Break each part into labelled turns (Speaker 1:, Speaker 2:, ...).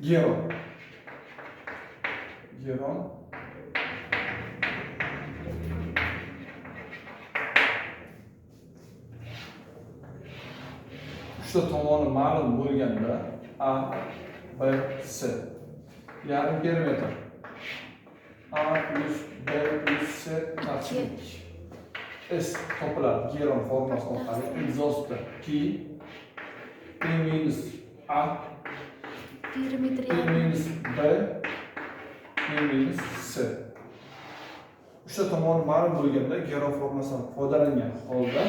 Speaker 1: Geron. Geron uchta tomoni ma'lum bo'lganda A, B, S yarim perimetr A plyus B plyus S taqsim 2 S topiladi Geron formulasi orqali ildiz pi P minus A
Speaker 2: Perimetr
Speaker 1: P
Speaker 2: yarim.
Speaker 1: minus B P minus S. Uchta tomoni ma'lum bo'lganda Geron formulasidan foydalangan holda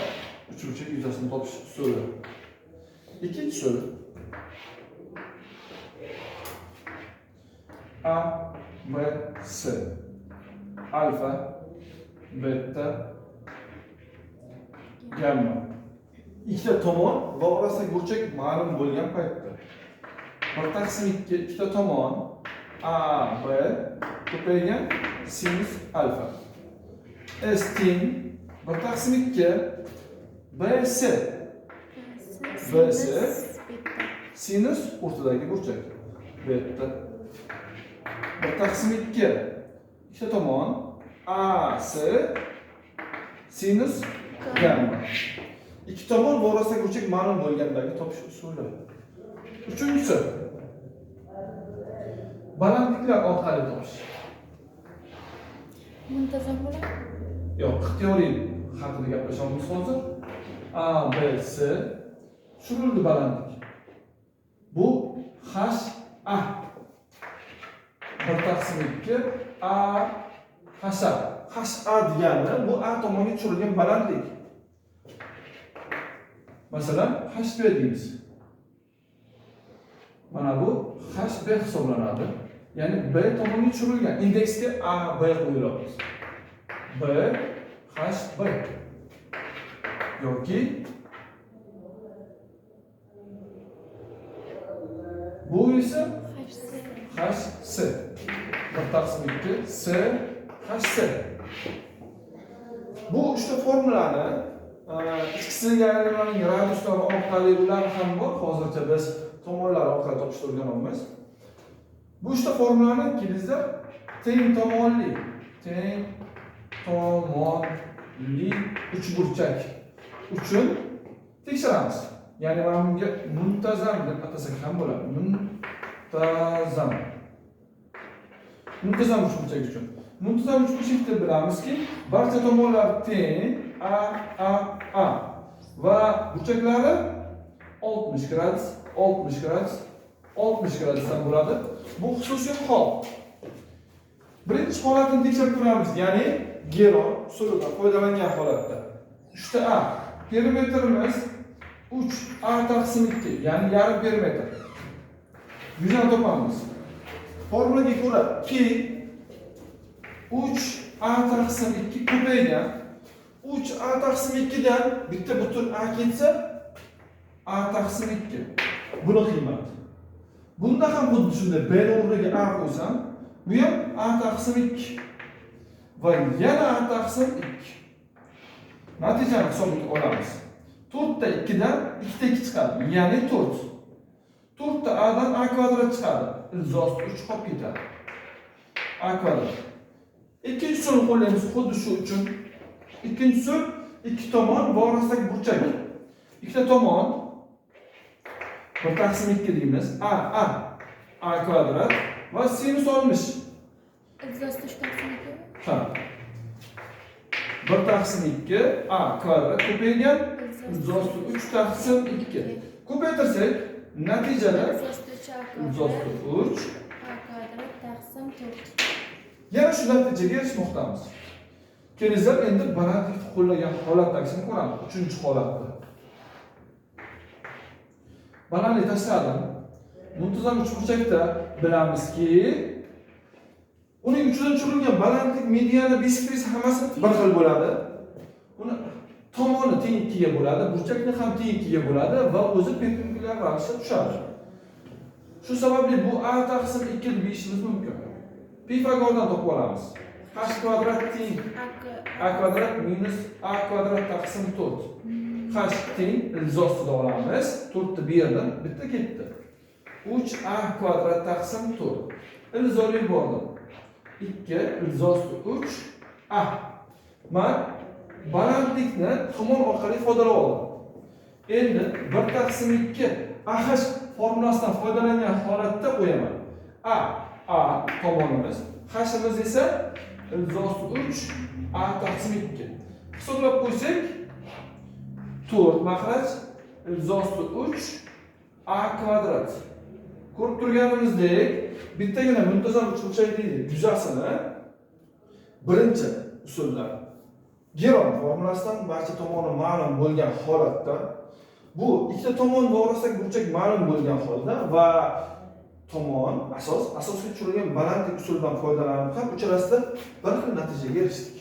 Speaker 1: uchburchak yuzasini topish usuli. Ikkinchi usul A, B, S alfa, beta, gamma. Ikkita tomon va orasidagi burchak ma'lum bo'lgan paytda 1 taqsim 2 ikkita tomon A, B ko'paygan sinus alfa. S teng 1 taqsim 2 B, S B, S.
Speaker 2: Beta.
Speaker 1: Sinus o'rtadagi burchak beta. 1 taqsim 2 ikkita tomon A, S sinus gamma. Ikki tomon va orasidagi burchak ma'lum bo'lgandagi topish usuli. Uchinchisi balandliklar orqali topish.
Speaker 2: Muntazam bo'ladi.
Speaker 1: Yo'q, ixtiyoriy haqida gaplashamiz hozir. A, B, S tushirildi balandlik. Bu H, A 1 taqsim 2 A H A. H A degani bu A tomonga tushirilgan balandlik. Masalan, H B deymiz. Mana bu H B hisoblanadi. Ya'ni B tomonga tushirilgan. Indeksga A, B qo'yilamiz. B, H, B. Yoki bu esa
Speaker 2: H, S.
Speaker 1: H, S. 1 taqsim 2 S, H, S. Bu uchta formulani ichki chizgilarning radiuslari orqali ular ham bor. Hozircha biz tomonlar orqali topishni o'rganamiz. Bu uchta formulani kelingizlar teng tomonli uchburchak uchun tekshiramiz. Ya'ni mana bunga muntazam deb atasak ham bo'ladi. Muntazam. Muntazam uchburchak uchun. Muntazam uchburchakda bilamizki, barcha tomonlar teng A, A, A va burchaklari 60 gradus, 60 gradus, 60 gradusdan bo'ladi. Bu xususiy hol. Birinchi holatini tekshirib ko'ramiz, ya'ni Geron usulidan foydalangan holatda. 3 ta A perimetrimiz 3 A taqsim 2, ya'ni yarim perimetr. Yuzani topamiz. Formulaga ko'ra pi 3 A taqsim 2 ko'paygan 3 A taqsim 2 dan bitta butun A ketsa A taqsim 2. Buni qiymati. Bunda ham xuddi shunday B o'rniga A qo'ysam, bu ham A taqsim 2 va yana A taqsim 2. Natijani hisobga olamiz. 4 ta 2 dan 2 ta 2 chiqadi, ya'ni 4. 4 ta A dan A kvadrat chiqadi. Ildiz osti 3 qolib ketadi. A kvadrat. Ikkinchi usulni qo'llaymiz xuddi shu uchun. Ikkinchi usul ikki tomon va orasidagi burchak. Ikkita tomon 1 taqsim 2 deymiz. A, A, A kvadrat va sinus 60.
Speaker 2: Ildiz osti 3 taqsim 2.
Speaker 1: Ha. 1 taqsim 2 A kvadrat ko'paygan ildiz osti 3 taqsim 2. Ko'paytirsak natijada
Speaker 2: Ildiz osti 3 A
Speaker 1: ildiz osti
Speaker 2: kvadrat.
Speaker 1: 3
Speaker 2: A kvadrat taqsim 4.
Speaker 1: Yana shu natijaga erishmoqdamiz. Kelingizlar endi balandlikni qo'llagan holatdagisini ko'ramiz. Uchinchi holatda. Balandlik tashladim. Muntazam uchburchakda bilamizki, uning uchidan tushirilgan balandlik mediani bisektris hammasi bir xil bo'ladi. Uni tomoni teng ikkiga bo'ladi, burchakni ham teng ikkiga bo'ladi va o'zi perpendikulyar ravishda tushadi. Shu sababli bu A taqsim 2 deb deyishimiz mumkin. Pifagordan topib olamiz. H kvadrat teng A kvadrat minus A kvadrat taqsim 4. H teng ildiz ostida olamiz. 4 ni bu yerdan bitta ketdi. 3a kvadrat taqsim 4. Ildiz olib yubordim. 2 ildiz osti 3 a. Man balandlikni tomon orqali ifodalab oldim. Endi 1 taqsim 2 AH formulasidan foydalangan holatda qo'yaman. A A tomonimiz, H'imiz esa ildiz osti 3 A taqsim 2. Hisoblab qo'ysak 4 maxraj ildiz osti 3 A kvadrat. Ko'rib turganimizdek, bittagina muntazam uchburchakli yuzasini birinchi usulda Geron formulasidan barcha tomoni ma'lum bo'lgan holatda, bu ikkita tomon to'g'risidagi burchak ma'lum bo'lgan holda va tomon asosga tushirilgan balandlik usulidan foydalanib ham uchalasida bir xil natijaga erishdik.